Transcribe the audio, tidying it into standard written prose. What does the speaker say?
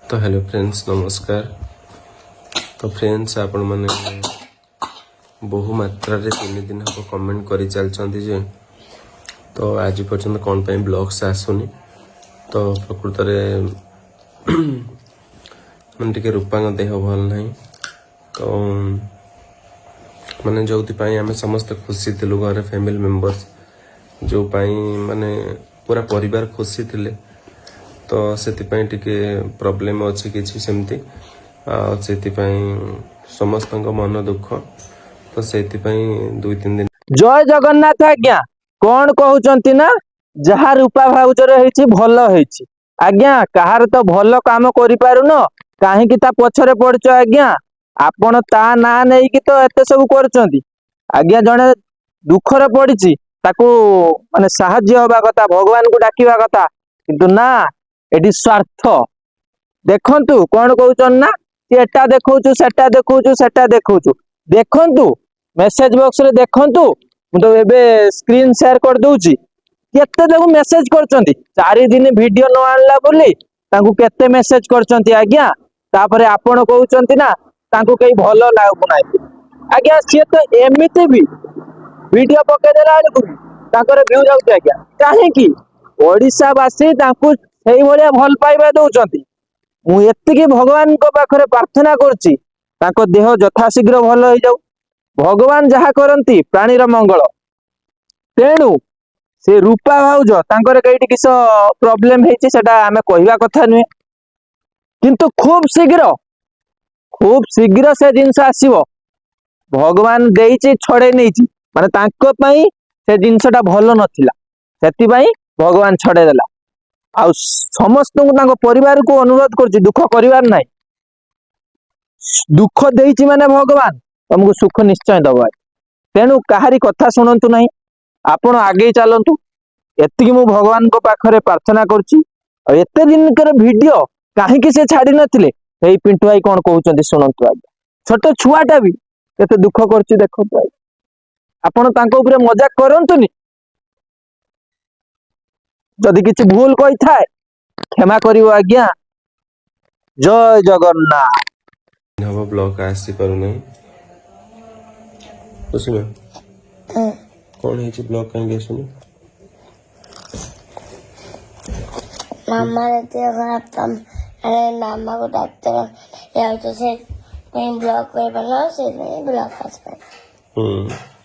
ତ hello friends, ନମସ୍କାର। ତ ଫ୍ରେଣ୍ଡସ୍, ଆପଣମାନେ ବହୁ ମାତ୍ରାରେ 3 ଦିନ ହେବ କମେଣ୍ଟ କରି ଚାଲିଛନ୍ତି ଯେ ତ ଆଜି ପର୍ଯ୍ୟନ୍ତ କ'ଣ ପାଇଁ ବ୍ଲଗ୍ସ ଆସୁନି। ତ ପ୍ରକୃତରେ ମାନେ ଟିକେ ରୂପାଙ୍କ ଦେହ ଭଲ ନାହିଁ। ତ ମାନେ ଯେଉଁଥିପାଇଁ ଆମେ ସମସ୍ତେ ଖୁସି ଥିଲୁ, ଘରେ ଫ୍ୟାମିଲି ମେମ୍ବର୍ସ ଯେଉଁ ପାଇଁ ମାନେ ପୁରା ପରିବାର ଖୁସି ଥିଲେ, ତ ସେଥିପାଇଁ ଟିକେ ପ୍ରୋବ୍ଲେମ୍ ଅଛି କିଛି ସେମିତି। ଆଉ ସେଥିପାଇଁ ସମସ୍ତଙ୍କ ମନ ଦୁଃଖ। ତ ସେଇଥିପାଇଁ 2-3 ଦିନ ଜୟ ଜଗନ୍ନାଥ ଆଜ୍ଞା। କଣ କହୁଛନ୍ତି ନା ଯାହା ରୂପା ଭାଉଜର ହେଇଛି ଭଲ ହେଇଛି। ଆଜ୍ଞା, କାହାର ତ ଭଲ କାମ କରିପାରୁନ, କାହିଁକି ତା ପଛରେ ପଡୁଛ ଆଜ୍ଞା? ଆପଣ ତା ନାଁ ନେଇକି ତ ଏତେ ସବୁ କରୁଛନ୍ତି ଆଜ୍ଞା। ଜଣେ ଦୁଃଖରେ ପଡିଛି, ତାକୁ ମାନେ ସାହାଯ୍ୟ ହବା କଥା, ଭଗବାନଙ୍କୁ ଡାକିବା କଥା, କିନ୍ତୁ ନା, ଏଠି ସ୍ୱାର୍ଥ। ଦେଖନ୍ତୁ, କଣ କହୁଛନ୍ତି ନା ଏଟା ଦେଖଉଛୁ, ସେଟା ଦେଖଉଛୁ, ସେଟା ଦେଖଉଛୁ। ଦେଖନ୍ତୁ, ମେସେଜ ବକ୍ସ ରେ ଦେଖନ୍ତୁ। ମୁଁ ତ ଏବେ ସ୍କ୍ରିନ୍ ସେୟାର କରିଦଉଛି, କେତେ ତାକୁ ମେସେଜ କରୁଛନ୍ତି। 4 ଦିନ ଭିଡିଓ ନ ଆଣିଲା ବୋଲି ତାଙ୍କୁ କେତେ ମେସେଜ କରିଛନ୍ତି ଆଜ୍ଞା। ତାପରେ ଆପଣ କହୁଛନ୍ତି ନା ତାଙ୍କୁ କେହି ଭଲ ଲାଗୁନାହାନ୍ତି। ଆଜ୍ଞା, ସିଏ ତ ଏମିତି ବି ଭିଡିଓ ପକେଇଦେଲା ବେଳକୁ ବି ତାଙ୍କର ଭ୍ୟୁ ଯାଉଛି ଆଜ୍ଞା। କାହିଁକି? ଓଡିଶାବାସୀ ତାଙ୍କୁ ସେଇଭଳିଆ ଭଲ ପାଇବା ଦଉଛନ୍ତି। ମୁଁ ଏତିକି ଭଗବାନଙ୍କ ପାଖରେ ପ୍ରାର୍ଥନା କରୁଛି, ତାଙ୍କ ଦେହ ଯଥାଶୀଘ୍ର ଭଲ ହେଇଯାଉ। ଭଗବାନ ଯାହା କରନ୍ତି ପ୍ରାଣୀର ମଙ୍ଗଳ। ତେଣୁ ସେ ରୂପା ଭାଉଜ, ତାଙ୍କର କେଇଠି କିସ ପ୍ରୋବ୍ଲେମ ହେଇଛି, ସେଟା ଆମେ କହିବା କଥା ନୁହେଁ। କିନ୍ତୁ ଖୁବ ଶୀଘ୍ର, ଖୁବ ଶୀଘ୍ର ସେ ଜିନିଷ ଆସିବ। ଭଗବାନ ଦେଇଛି, ଛଡେଇ ନେଇଛି। ମାନେ ତାଙ୍କ ପାଇଁ ସେ ଜିନିଷଟା ଭଲ ନଥିଲା, ସେଥିପାଇଁ ଭଗବାନ ଛଡେଇ ଦେଲା। ଆଉ ସମସ୍ତଙ୍କୁ, ତାଙ୍କ ପରିବାରକୁ ଅନୁରୋଧ କରୁଛି, ଦୁଃଖ କରିବାର ନାହିଁ। ଦୁଃଖ ଦେଇଛି ମାନେ ଭଗବାନ ତମକୁ ସୁଖ ନିଶ୍ଚୟ ଦବ। ତେଣୁ କାହାରି କଥା ଶୁଣନ୍ତୁ ନାହିଁ, ଆପଣ ଆଗେଇ ଚାଲନ୍ତୁ। ଏତିକି ମୁଁ ଭଗବାନଙ୍କ ପାଖରେ ପ୍ରାର୍ଥନା କରୁଛି। ଆଉ ଏତେ ଦିନକର ଭିଡିଓ କାହିଁକି ସେ ଛାଡି ନଥିଲେ, ଏଇ ପିଣ୍ଟୁ ଭାଇ କଣ କହୁଛନ୍ତି ଶୁଣନ୍ତୁ ଆଜ୍ଞା। ଛୋଟ ଛୁଆଟା ବି କେତେ ଦୁଃଖ କରୁଛି ଦେଖନ୍ତୁ ଆଜ୍ଞା। ଆପଣ ତାଙ୍କ ଉପରେ ମଜାକ କରନ୍ତୁନି। ଯଦି କିଛି ଭୁଲ କହିଥାଏ, କ୍ଷମା କରିବ ଆଜ୍ଞା। ଜୟ ଜଗନ୍ନାଥ। ହେବ ବ୍ଲଗ୍ ଆସିପାରୁନାହିଁ। ସୁଷମା, କ'ଣ ହେଇଛି? ବ୍ଲଗ୍ କାହିଁକି ଆସୁନି? ମାମାର ଦେହ ଖରାପ ତ, ଆରେ ମାମାକୁ ଡାକ୍ତର ଯାଉଛ, ସେଥିପାଇଁ ବ୍ଲଗ୍ କରିପାରିଲ, ସେଥିପାଇଁ ବ୍ଲଗ୍ ଆସିପାରିବ। ହୁଁ।